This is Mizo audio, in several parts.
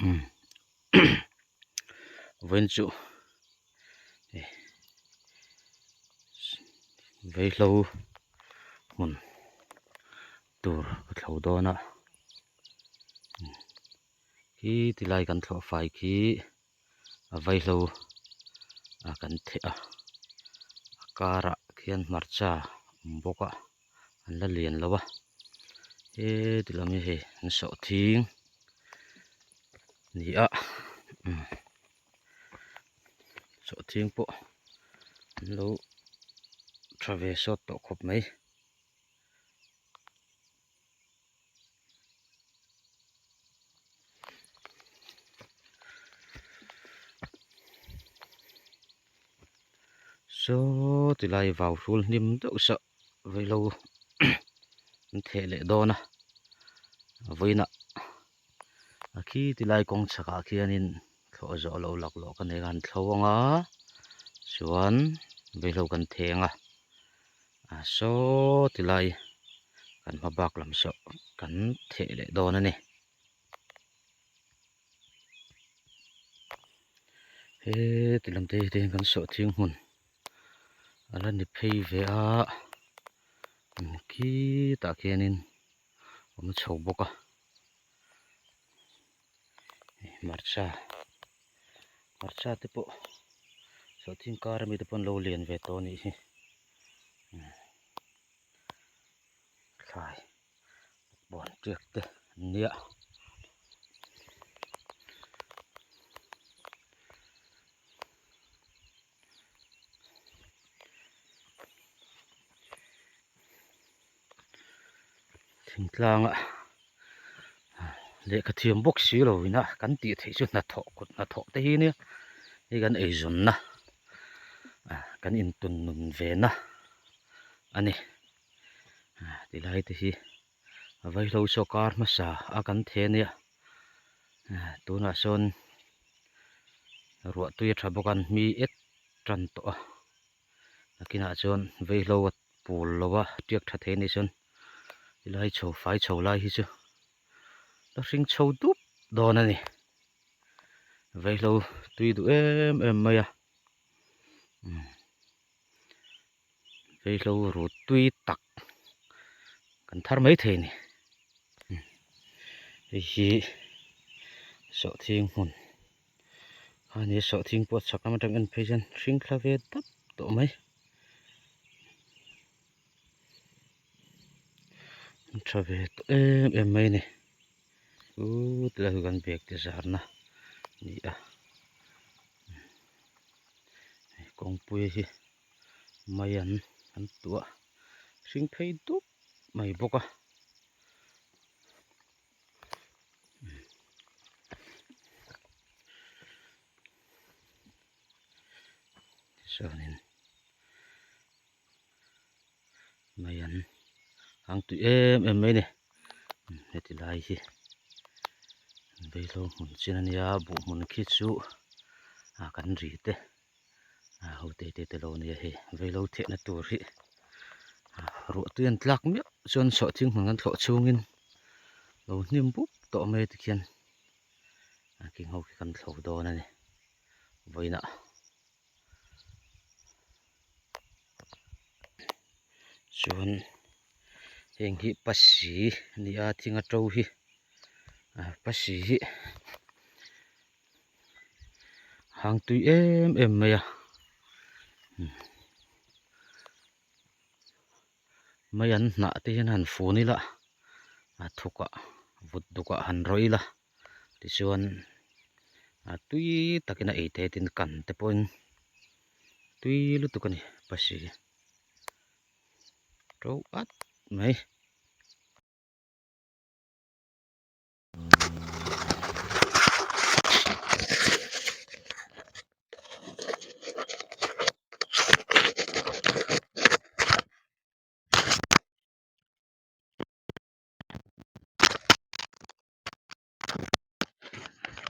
Umm vawiin chu vaihlo hmun tur ka thlo dawn a khi ti lai kan thlawh fai khi a vaihlo a kan theh a a karah khian hmarcha a awm bawk a an la lian lo a heti lam hi hei an sawhthing ni a umm sawhthing pawh an lo tha ve sawt tawh khawp mai. Saw ti lai vau hrul hnim deuh sah vailo an theh leh dawn a vawiinah a khi ti lai kawng chhakah khianin thlawh zawh loh laklawh ka nei a han thlo ang a chuan vaihlo kan theng a. Ah saw ti lai kan hma bak lam saw kan theh leh dawn a ni. He ti lam te hi te hian kan sawh thing hmun a la ni phei ve a khitah khianin awm chho bawk a hmarcha hmarcha te pawh sawhthing kar ami te pawh an lo lian ve tawh a nih hi thlai buan tiak te an nia. Thingtlanga lehkha thiam bawk si lo ina kan tih theih chu hnathawh kut hnathawh te hi nia hei kan eizawnna kan intun nun ve na a ni tilai te hi a vaihlo saw kar hmasa a kan the ania tunah sawn ruah tui a tha bawk a an hmi et tan tawh a nakinah chuan vaihlo a pawl lo a tiak tha thei anih chuan tilai chho fai chho lai hi chu la hring chho dup dawn a ni vaihlo tui duh em em mai a vaihlo rut tui tak kan thar mai thei a ni hei hi sawhthing hmun a ni sawhthing pawh chhak lam atang en phei chuan hring thla ve dap tawh mai. Tha ve tawh em em mai a ni u tilai hi kan bag te zarna a ni a kawngpui hi mai an an tuah hring phei dup mai bawk a. Chuanin mai an hang tui em em mai a ni heti lai hi veilo hmun chin a nia buh hmun khi chu ah kan ri te ah ho te te te lo nia hei veilo thehna tur hi ruah tui an tlak miah chuan sawhthing hmun kan thlawh chhungin lo hnim bup tawh mai tikhian a king ho khi kan thlo dawn a ni vawiinah. Chuan heng hi pasi a ni a thing a to hi pasi hi hang tui em em mai a mai an hnah te hian han fun ila a thukah vut dukah han rawih ila tichuan a tui takin a ei thei tin kan te pawhin tui lutuk a ni pasi to at mai.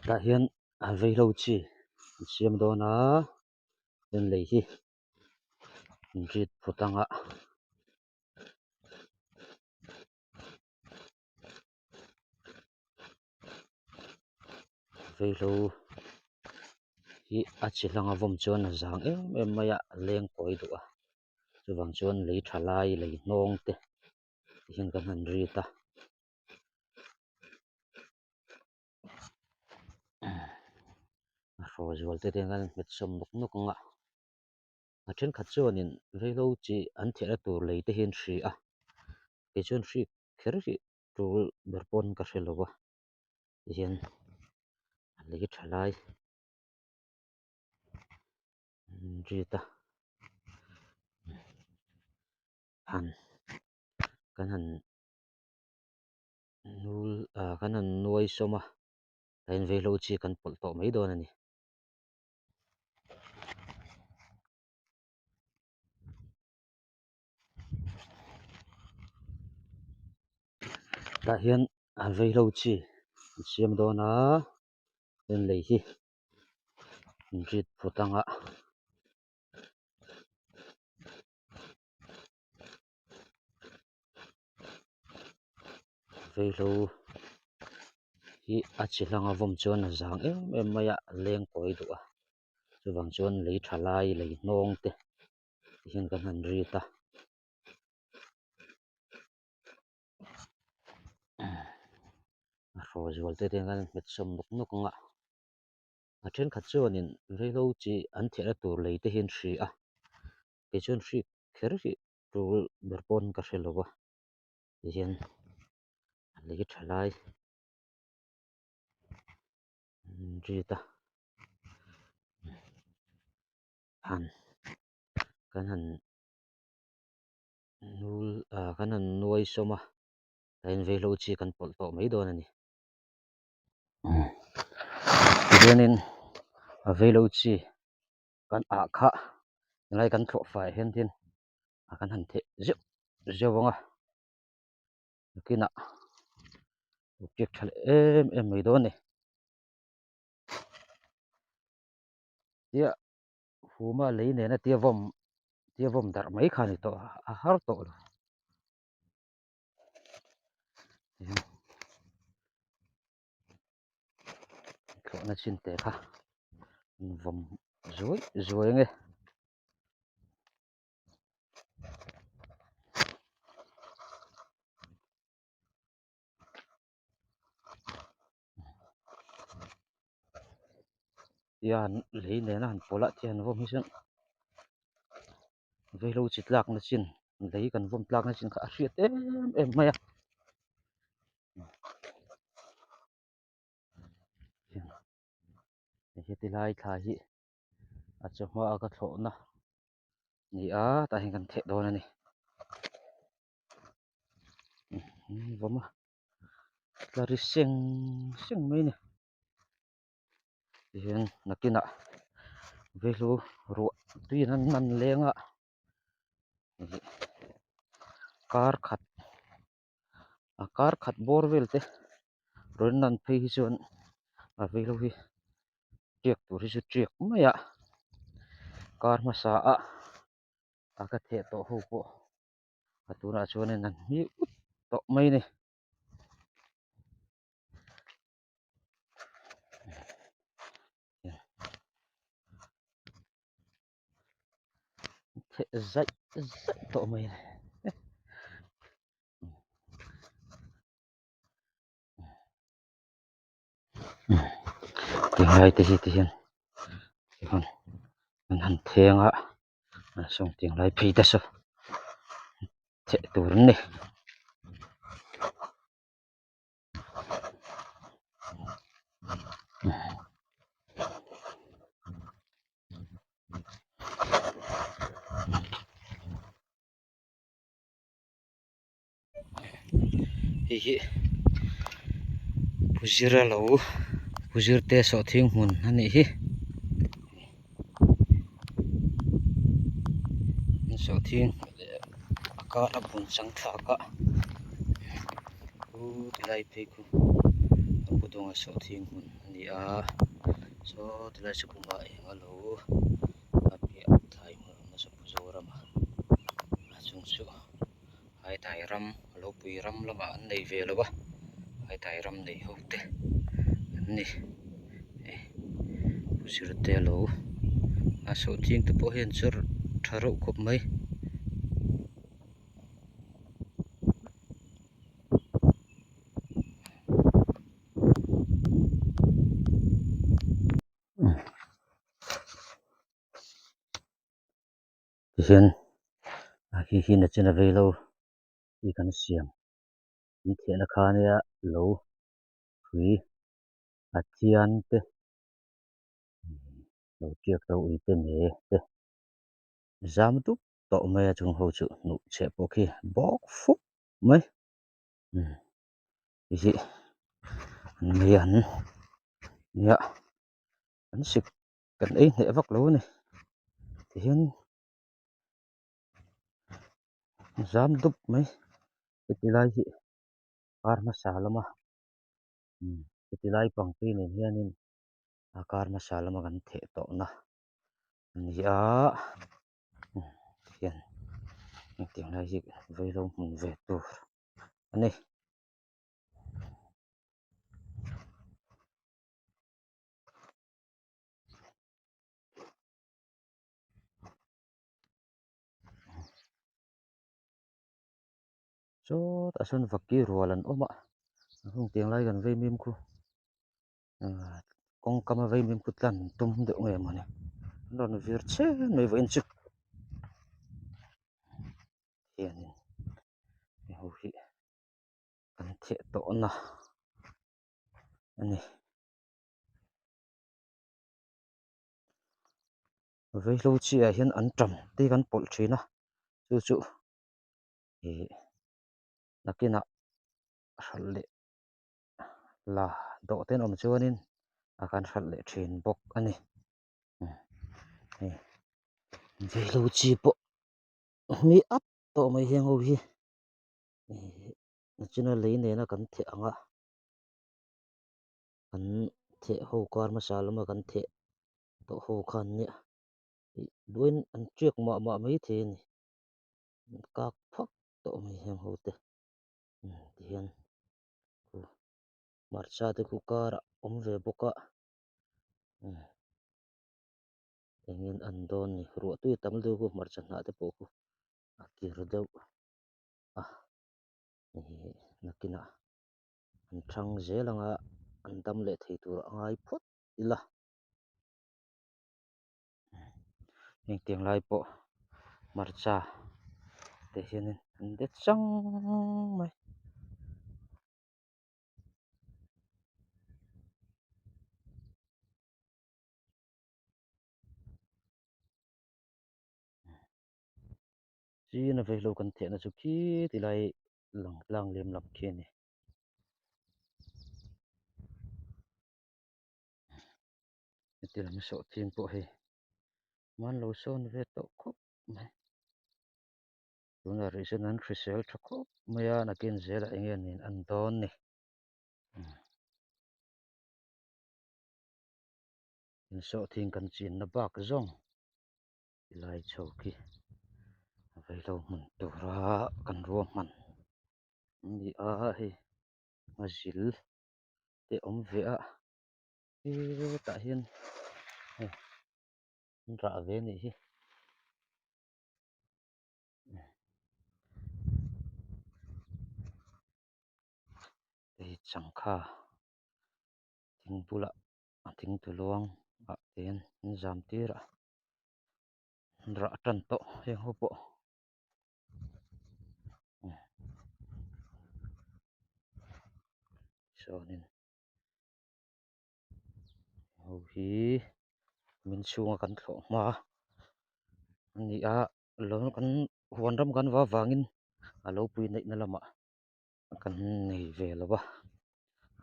Tah hian a veilo chi an siam dawn a chuan lei hi an rit phut ang a. Vaihlo hi a chi hlanga vawm chuan a zang em em mai a, a leng kawi duh a, chuvang chuan lei tha lai lei hnawng te ti hian kan han rit a. A hraw zual te te hian kan hmet sawm nawk nawk ang a, a thenkhat chuanin vaihlo chi an thehna tur lei te hi an hri a, kei chuan hri kher hi tul ber pawn ka hre lo a. Tihian a lei tha lai an rit a han kan han nul ah kan han nuai sawm a a in vei hlo chi kan pawlh tawh mai dawn a ni. Tah hian a vaihlo chi an siam dawn a heng lei hi an rit phut ang a vaihlo hi a chi hlanga vawm chuan a zang em em mai a a leng kawi duh a chuvang chuan lei tha lai lei hnawng te. Ti hian kan han rit a a hraw zual te te hian kan hmet sawm nawk nawk ang a a thenkhat chuanin vaihlo chi an thehna tur lei te hi an hri a kei chuan hri kher hi tul ber pawn ka hre lo a ti hian a lei tha lai an rit a. Han kan han nul ah kan han nuai sawm a a in vaihlo chi kan pawlh tawh mai dawn a ni tihianin a vaihlo chi kan ah kha tunlai kan thlawh fai hian tin a kan han theh zeuh zeuh ang a nakinah a tiak tha leh em em mai dawn a ni. Tia huma lei nena tia vawm tia vawm darh mai kha a ni tawh a a har tawh lo thlawhna chin te kha an vawm zuai zuai ange. Tian lei nena han pawlh a tian vawm hi chuan vaihlo chi tlakna chin lei kan vawm tlakna chin kha a hriat em em mai a. Heti lai thla hi a chawhma a ka thlawhna ni a tah hian kan theh dawn a ni. Vawm a tla ri seng seng mai a ni tihian nakinah vaihlo ruah tui an han leng a ih kar khat a kar khat bawr vel te rawn lan phei hi chuan a vaihlo hi tiak tur hi chu tiak mai a kar hmasa a a ka theh tawh ho pawh. A tunah chuanin an hmi ut tawh mai a ni. Theh zaih zaih tawh mai a ni. Tinglai te hi ti hian an han theng a sawng tinglai phei te saw theh tur an ni. Hei hi Puzira lo Puzir te sawhthing hmun a nih hi an sawhthing leh a kar a bun chang thlak a tilai phei khu a pu dawnga sawhthing hmun a ni a saw tilai chu puma eng a lo a piah thlai hmun awmna chu pu Zorama a chung chu. Haitai ram lopui ram lamah an nei ve lo a haitai ram nei ho te an ni. Kawngsir te a lo a sawhthing te pawh hian chawr tha reuh khawp mai. Tihian a khi khi nachin a vei lo tih kan siam an thiahna kha ania lo hrui a thian te lo tiak lo ui te me te zam dup tawh mai a chung ho chu hnuh chheh pawh khi bawk fup mai hei hi an an nia an sik kan ei hneh vak lo a ni tihian zam dup mai heti lai hi kar hmasa lama heti lai pangti nen hianin a kar hmasa lama kan theh tawhna a ni a tihian hetiang lai hi vaihlo hmun ve tur a ni. Sawtah sawn vaki rual an awm a a hung tiang lai kan vei mim khu ah kawng kam a vei mim khu tlan tum deuh nge mawni an rawn vir chhen mai vawiin chu hianin hei ho hi kan theh tawhna a ni. Vaihlo chiah hian an tam te kan pawlh thin a chu chu ih nakinah hralh leh la dawh te an awm chuanin a kan hralh leh thin bawk a ni hei vaihlo chi pawh hmi at tawh mai heng ho hi ih nachina lei nena kan theh ang a. Kan theh ho kar hmasa lama kan theh tawh ho khan nia ih duain an tiak mah mah mai thei a ni an kak phak tawh mai heng ho te tihian khu hmarcha te khu karah awm ve bawk a eng nge an dawn ni ruah tui a tam deuh khu hmarcha hnah te pawh khu a kir deuh a ih nakinah. An thang zel anga an dam leh thei tur a ngai phawt ila. Hengtiang lai pawh hmarcha te hianin an de chang mai. China vaihlo kan thehna chu khi tilai lang tlang lem lam khi a ni. Heti lam sawhching pawh hei hman lo sawn ve tawh khawp mai. Tunah rih chuan an hrisel tha khawp mai a nakin zelah eng nge nen an dawn ni. Insawhthing kan chinna bak zawng tilai chho khi a vaihlo hmun tura kan ruahman. An ni a hei a zil te awm ve a hetah hian hei an rah ve a nih hi hei changkha thing bulah a thing tuluang ah te hian an zam tir a an rah tan tawh heng ho pawh. Chuanin ho hi min chhunga kan thlawh hma a ni a lo kan huan ram kan va vangin a lo pui neihna lamah kan nei ve lo va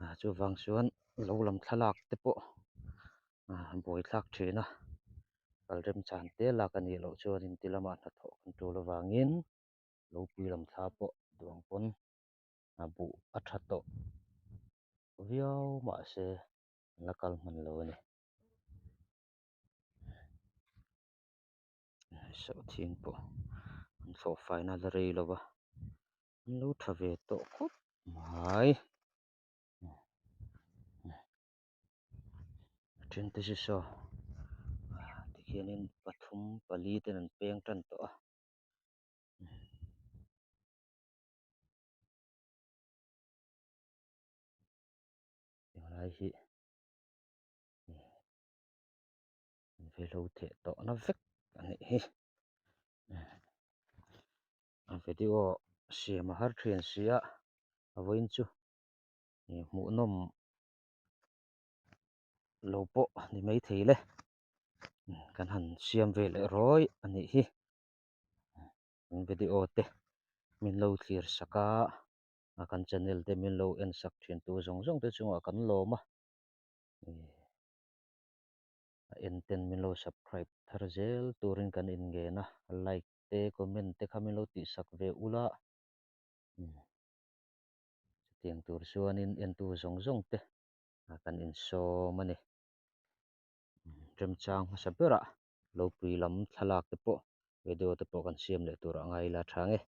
ah chuvang chuan lo lam thlalak te pawh ah buaithlak thin a kal remchan te lak a nih loh chuanin ti lamah hnathawh kan tul avangin lo pui lam thla pawh duang pawn a buh a tha tawh viau mahse an la kal hman lo a ni. Sawhthing pawh an thlawh faina la rei lo va an lo tha ve tawh khawp mai. A then te chu saw. Tikhianin pathum pali ten an peng tan tawh a. Helai hi velo theh tawh na vek a nih hi a video siam a har thin si a a vawiin chu hmuhnawm lo pawh ni maithei le kan han siam ve leh rawih a nih hi kan video te min lo thlir sak a. a kan channel te min lo en sak thin tu zawng zawng te chungah kan lawm a a en ten min lo subscribe thar zel turin kan in ngen a like te comment te kha min lo tih sak ve ula chutiang tur chuanin entu zawng zawng te kan insawm a ni remchang hmasa berah lopui lam thlalak te pawh video te pawh kan siam leh turah ngai ila tha nge.